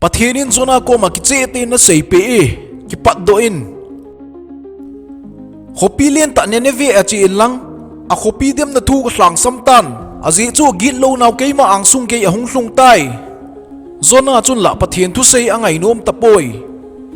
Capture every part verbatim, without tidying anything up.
Pathen in Jonah koma kicheh tah in asei peh e, kipatdoh in. Khopi lentah Nineveh a che inlang, akhopi demna thu kalhangsam tan, ajeh chu agitlounau keima angsung geiya hung lhung tai. Jonah chun la Pathen thusei angainom tapoi.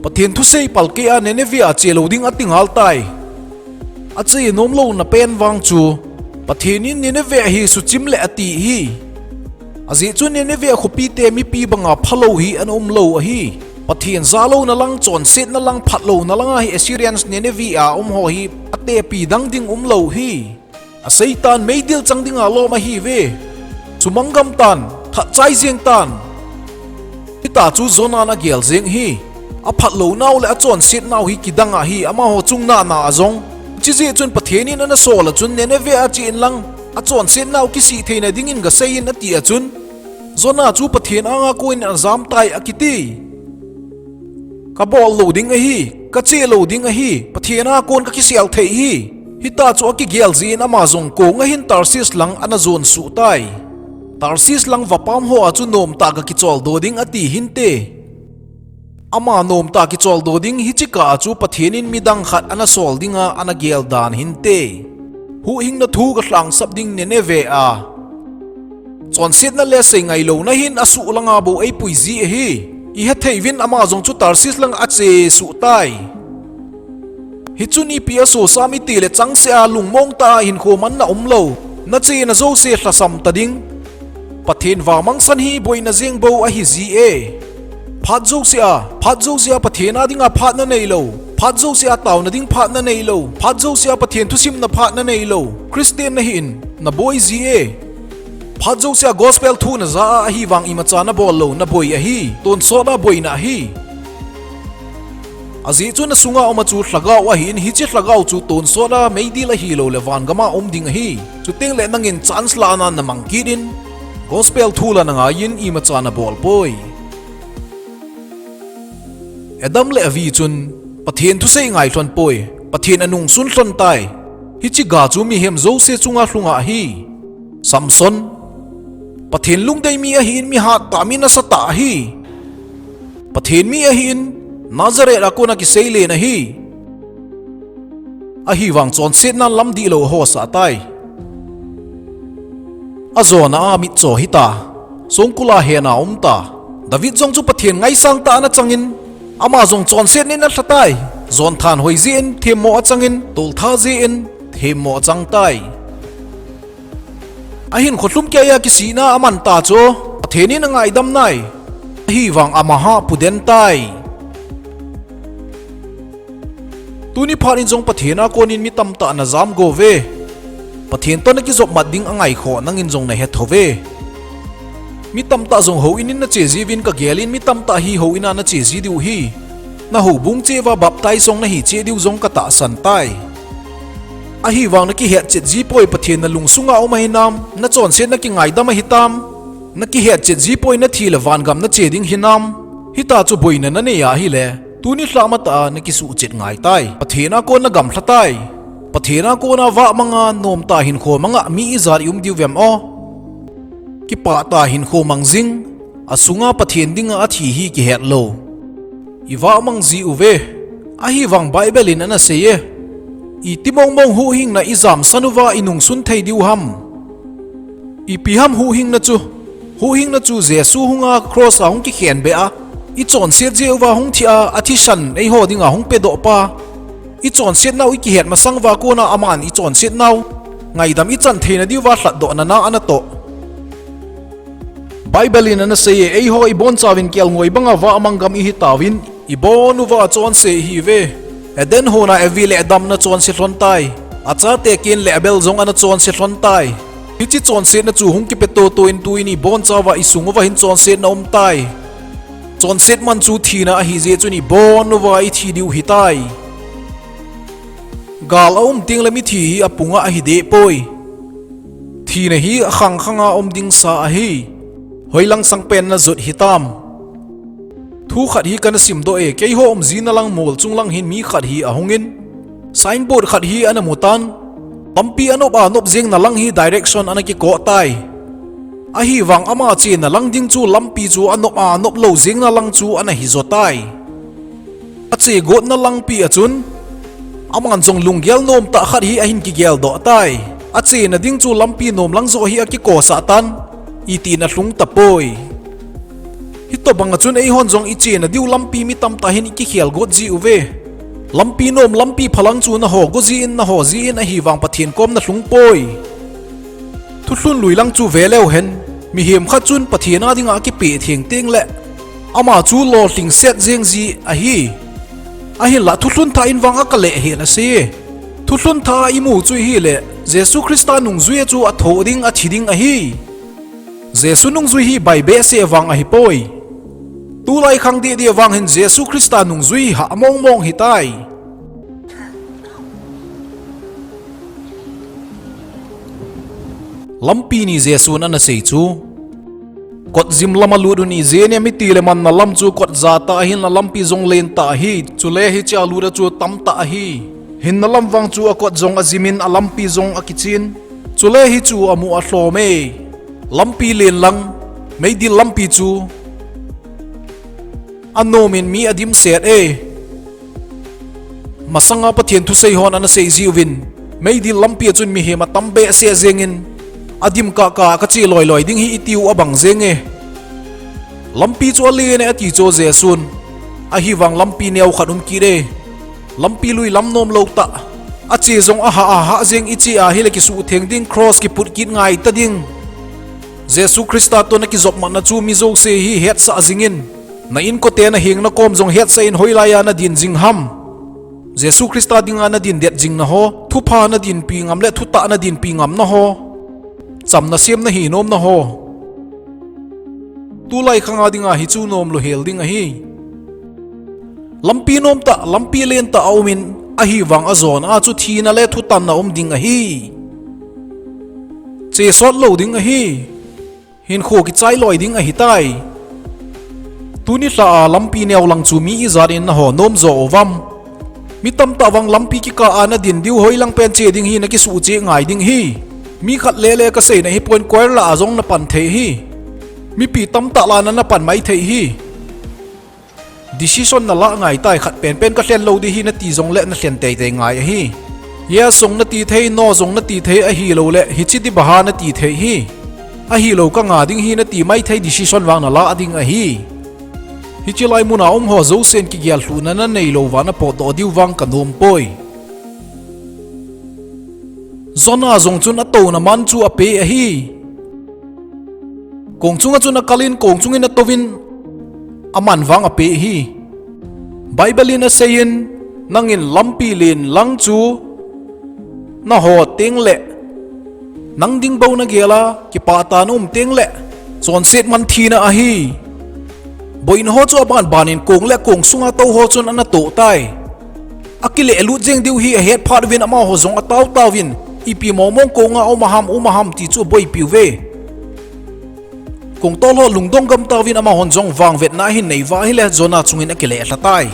Pathen thusei palkeh a Nineveh a che lou ding atingal tai. Ache nomlouna pen vang chu, Pathen in Nineveh hi suchim leh ati hi. Ajeh chu Nineveh khopite mipi banga phalou hi ana umlou ahi. Pathen jalouna lang, chonsetna lang, phatlouna langa hi Assyrians Nineveh a um ho hi atepi dang ding umlou hi. Aseitan meidil chang dinga lom ahiuve. Sumang gam tan, that chai jeng tan. Hitia chu Jonah in agel jeng hi. Aphatlounau le achonsetnau hi kidang ahi, amaho chungnahna a jong. Chijeh chun Pathen in ana sol a chun Nineveh a che inlang, achonsetnau kisih theina dingin gasei in ati a chun, Jonah chu Pathen anga kon in ajam tai akiti. Kabol lou ding ahi, kache lou ding ahi, Pathen a kon kakisel thei hi. Hitia chu akigel jeh in ama jong konga hin Tarshish lang ana jon suh tai. Tarshish lang vapam hoa chu nomtah a kakicholdo ding ati hinte. Ama nomtah a kicholdo ding hiche kah a chu Pathen in midang khat ana sol dinga ana gel dan hinte. Huhhingna thu kalhangsap ding Nineveh a. Chonsetna le seingailou na hin asuh langa bou eipui ji ahi. Ihethei uvin ama jong chu Tarshish lang ache suh tai. Hichun ipi asosam iti le changseh a lungmong tah a hinkho manna umlou, nachena jouse lhasam ta ding. Pathen vangmangsan hi boina jeng bou ahi ji e. Phat jouse a, phat jouse a Pathen a dinga phatna neilou, phat jouse a taona ding phatna neilou, phat jouse a Pathen thusimna phatna neilou, Christian nahin, naboi ji e. Phat jouse a gospel thu naja a ahivang imacha nabol lou, naboi ahi, tonsot a boina ahi. Ajeh chu nasunga um a chu lhagao ahin, hiche lhagao chu tonsot a meidil ahilou le vangam a um ding ahi. Chuteng le nangin chance la nan namang kit in, gospel thu la nangai in imacha nabol poi. Adam le Evi chun Pathen thusei ngai lhon poi, Pathen anungsun lhon tai. Hiche ga chu mihem jouse chunga lhunga ahi. Samson, Pathen lungdei mi ahin, mi hattah, mi nasatah ahi. Pathen mi ahin, Nazareth a kona kiseilen ahi. Ahivang chonsetnan lamdihlou ahosah tai. Ajona a mitcho hita, songkul a hena umta. David jong chu Pathen ngaisang tah ana changin, ama jong chonsetnin alha tai. Jonathan hoijeh in themmo achangin, toltha jeh in themmo achang tai. Ahinkho lhumkeiya kisihna aman ta chu, Pathen in angaidam nai. Ahivang amaha puden tai. Tuni phat in jong Pathen a konin mi tamtah najam gouve. Pathen toh nakijopmat ding angaikhoh nangin jong nahet thouve. Mi tamtah jong houin in nache jiuvin kagelin mi tamtah hi houin a nache ji diu ahi. Nahoubung cheh uva baptize jong nahi cheh diu jong katahsan tai. Ahivang nakihetchet jipoi Pathen nalungsunga um ahinam, nachonsetna kingaidam ahitam. Nakihetchet jipoi nathi le vangam nache ding hinam. Hita chu boina nanei ahile, tuni lhah matah a nakisuhchet ngai tai. Pathen a kon nagamlha tai. Pathen a kona vahmanga nomtah hinkho manga mi ijat i um diu vem aw. Kipah tah hinkho mang jing, asunga Pathen dinga athi hi kihetlou. I vahmang jiuve, ahivang Bible in ana sei e. Iti mongmong huhhingna ijamsan uva inungsun thei diu ham. Ipi ham huhhingna chu, huhhingna chu Jesu hunga cross a hung kikhenbeh a, ichonset jeh uva hung thi a, athisan eiho dinga hung pedoh pa. Ichonsetnau ikihet masang uva kona aman ichonsetnau ngaidam ichan theina diuva lhatdohna na anatoh. Bible in ana sei e, eiho ibonchauvin kelngoi banga vahmang gam ihitauvin, ibon uva chonse ihiuve. Eden hona Evi le Adam ana chonse lhon tai. Achate Cain le Abel jong ana chonse lhon tai. Hiche chonsetna chu hung kipe toto in tuin ibonchauva isung uva hin chonsetna um tai. Chonset man chu thina ahijeh chun ibon uva ithi diu hitai. Gal aum tengle mithi hi apunga ahidehpoi. Thina hi akhangkhanga um dingsa ahi. Hoilang sangpen najot hitam. Thu khat hi kana simdoh e, keiho umjina lang mol chunglang hin mi khat hi ahungin, signboard khat hi ana mutan, lampi anop a nop jengna lang hi direction ana kikoh tai. Ahivang ama chena lang ding chu lampi chu anop a, anop lou jengna lang chu ana hijo tai. Ache gotna langpi a chun aman jong lunggel nom tah khat hi ahin kigel doh tai. Achena ding chu lampi nom lang joh hi akikosah tan, iti na lhung tapoi. Hitobang a chun eihon jong ichena diu lampi mi tamtah hin ikikhel got jiuve. Lampi nom, lampi phalang chu naho go jin, naho jin ahivang Pathen kom nalhung poi. Thulhun lui lang chu ve leu hen, mihem khat chun Pathen a dinga akipeh theng teng le ama chu lolhing set jeng ji ahi. Ahinlah thulhun thah in vang akaleh hen asei. Thulhun thah a imu chu hile, Jesu Christa nungjui a chu athoh ding, athi ding ahi. Jesu nungjui hi bai behseh vang ahipoi. Tulai khang didi vang hin Jesu Christa nungjui hi hah mong mong hitai. Lampi ni Jesun ana sei chu. Kot jim lama lut un, ijeh inem itile manna lam chu kot ja tah ahin, alampi jong len tah ahi. Chule hichea lut a chu tam tah ahi. Hinna lam vang chu akot jong ajimin, alampi jong akichen. Chule hichu amu alhom e. Lampi len lang, meidil lampi chu anom in mi adim set e. Masanga Pathen thusei hon ana sei jiuvin, meidil lampi a chun mihem atam behseh jengin, adim kah kah a kache loi loi ding hi itiu abang jeng e. Lampi chu alen e ati chu Jesun. Ahivang lampi neo khat um kit e. Lampi lui lam nom lou tah. Ache jong ahah ahah jeng, iche ahile kisuhtheng ding, cross kiput kit ngai ta ding. Jesu Christa toh nakijopmatna chu mi jouse hi hetsah jingin, na inkote, na hengna kom jong hetsah in, hoilai a nadin jing ham? Jesu Christa dinga nadin det jing naho, thupha nadinpi ngam le thutah nadinpi ngam naho, chamna sem nahi nom naho. Tulai khanga dinga hichu nom lou hel ding ahi. Lampi nom tah, lampi len tah aumin, ahivang ajona chu thina le thutanna um ding ahi. Chesot lou ding ahi. Hinkho kichai loi ding ahitai. Tuni lha a lampi neo lang chu mi ijat in naho nom jo uvam? Mi tamtah vang lampi kikah a nadin diu, hoilang pen che ding hi nakisuh cheh ngai ding hi. Mi khat lele kaseina hipon, choir lah a jong napan thei hi. Mipi tamtah lah a napan mai thei hi. Decision nalah ngai tai, khat penpen kalhen lou ding hi nati jongle nalhen teitei ngai ahi. Yes jong nati thei, no jong nati thei, ahilouleh hiche ding bang ham nati thei hi. Ahilou kanga ding hi nati mai thei decision vang nalah ding ahi. Hiche lai muna umho jousen kigel lhuhna nanei louva napotdoh diu vang kanom poi. Jonah jong chun atouna man chu ape ahi. Kong chunga chun akalin, kong chungin atouvin, aman vang ape ahi. Bible in aseiyin, nangin lampi len lang chu naho tengle, nang ding bou nagel a, kipah tah a naum tengle, chonset man thina ahi. Boina ho chu aban banin kong le kong sunga tou ho chun anatoh tai. Akilehlut jeng diu hi ahet phat uvin amaho jong atao tauvin, ipi mongmong konga um aham, um aham ti chu aboipiuve. Kongtol ho lungdong gam tauvin amahon jong vangvetna ahin neiuva ahile Jonah chungin akileh lha tai.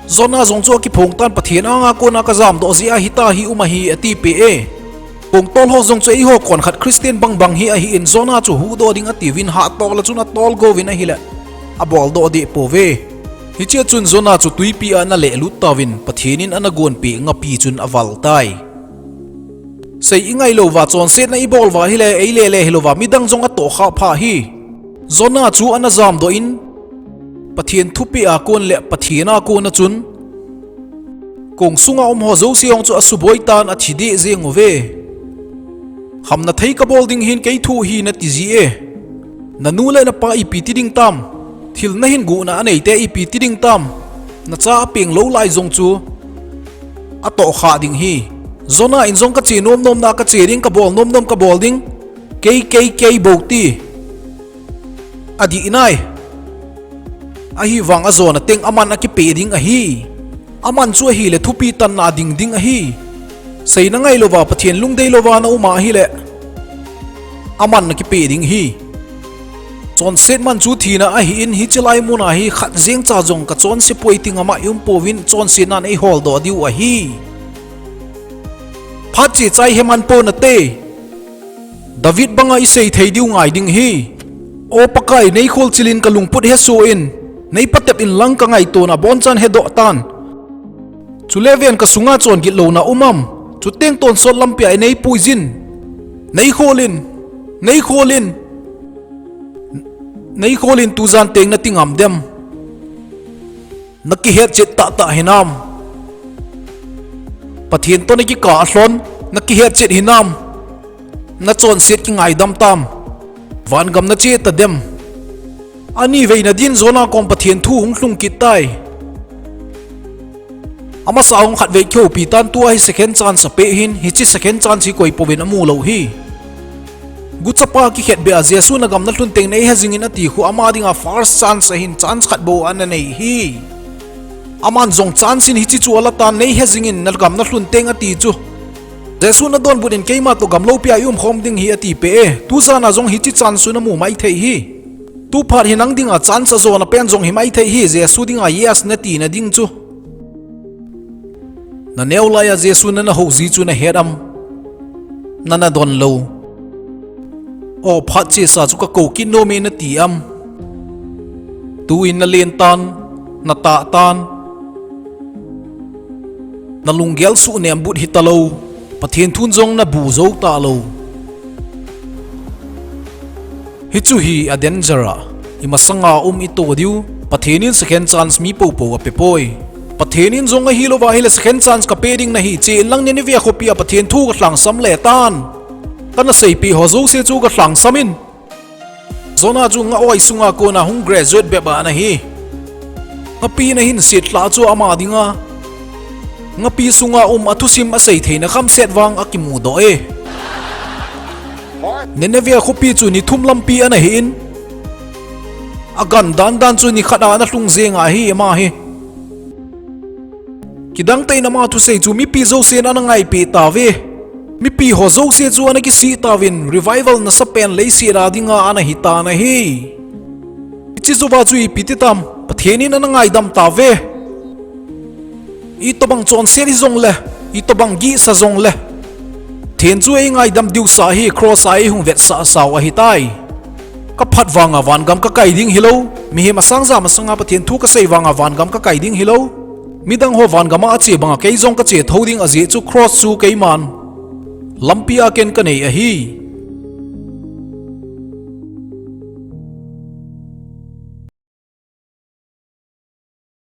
Jonah jong chu akiphong tan, Pathen anga kona kajamdoh jeh a hitahi um ahi atipeh e. Kongtol ho jong chu eiho konkhat Christian bangbang hi ahin, Jonah chu huhdoh ding atiuvin, hahtol a chun atol gouvin ahile, aboldoh deh pouve. Hichea chun Jonah chu twipi a ana lehlut tauvin, Pathen in ana gonpeh ngapi chun aval tai. Sei ingai louva, chonsetna ibol uva ahile, eilele hilouva, midang jong atohkhah pha hi. Jonah chu ana jamdoh in, Pathen thupeh a kon le Pathen a kona chun, kong sunga umho jouse jong chu asuboi tan, athideh jeng uve. Khamna thei kabol ding hin kei thu hi natiji e. Nanu le napa ipi tiding tam? Thil nahin guhna aneite ipi tiding tam? Nacha apeng lou lai jong chu atohkhah ding hi. Jonah in jong kache nomnomna kache ding, kabol nomnom kabol ding. Kei, kei, kei bou ti. Adih nai. Ahivang ajona teng aman akipeh ding ahi. Aman chu ahile thupi tanna a ding ding ahi. Seina ngailouva, Pathen lungdei louva naum a ahile, aman nakipeh ding hi. Chonset man chu thina ahin, hiche lai muna hi khat jengcha jong kachonse poi ti ngam a ium pouvin, chonsetnan eiholdoh diu ahi. Phat cheh chai heman ponate. David banga isei thei diu ngai ding hi. O Pakai, nei kholchilin ka lungput hesoh in, nei patep in lang ka ngaitona abonchan hedoh tan. Chule ven ka sunga chon gitlouna um am? Chuteng tonsot lampia inei puijin. Nei kholin, nei kholin, nei kholin tujan teng nati ngam dem? Na kihetchet tahtah hinam? Pathen toh na kikah lhon, na kihetchet hinam? Na chonset kingaidam tam? Vangam na che tadem? Anivei na din Jonah kom Pathen thu hung lhung kit tai. Amasa hung khatvei kihoupi tan, tua hi second chance apeh hin, hiche second chance hi koipouvin amu lou hi. Guchapa kikhetbeh a Jesu na gam na lhun teng nei hejingin ati khu ama dinga first chance ahin, chance khat bou ana nei hi. Aman jong chance in hiche chu ala tan, nei hejingin na gam na lhun teng ati chu. Jesu na donbut in keima toh gam loupia i umkhom ding hi ati peh e. Tujana jong hiche chance chu na mu maithei hi. Tuphat hi nang dinga chance ajona pen jong hi maithei hi, Jesu dinga yes nati na ding chu. Na neo laiya Jesu nana houji chu na het am? Nana don lou. O phat chesa chu ka kou kit nom e nati am? Tuin na len tan, na tah tan. Na lunggel suhnem but hitalou, Pathen thun jong na bu jou talou. Hichu hi a danger a, i masanga um i to diu, Pathen in second chance mi poupou ape poi. Pathen in jong ahilouva ahile second chance ka pe ding nahi, che inlang Nineveh khopia Pathen thu ka lhangsam le tan. Kana seipeh ho jouse chu ka lhangsam in. Jonah chu nga oi sunga kona hung graduate bep ana hi. Ngapi na hinset lhah chu ama dinga, ngapi sunga um a thusim asei theina khamset vang akimudoh e. Nineveh khopi chu ni thum lampi ana hi in, agan dandan chu ni khat a ana lhung jeng ahi ama hi. Kidang tah in ama thusei chu mipi jousen ana ngaipeh tauve. Mipi ho jouse chu ana kisih tauvin, revival nasapen leiset a dinga ana hi tan ahi. Hiche jouva chu ipi ti tam, Pathen in ana ngaidam tauve. Itobang chonset hijongle, itobang gihsa jongle, Pathen chu eingaidam diu sa hi, cross a eihung vetsah sau ahitai. Ka phat vanga vangam ka kai ding hilou, mihem asang ja masanga Pathen thu ka sei vanga vangam ka kai ding hilou, midang ho vangam a ache banga kei jong ka che thou ding ajeh chu cross chu keiman lampi a ken ka nei ahi.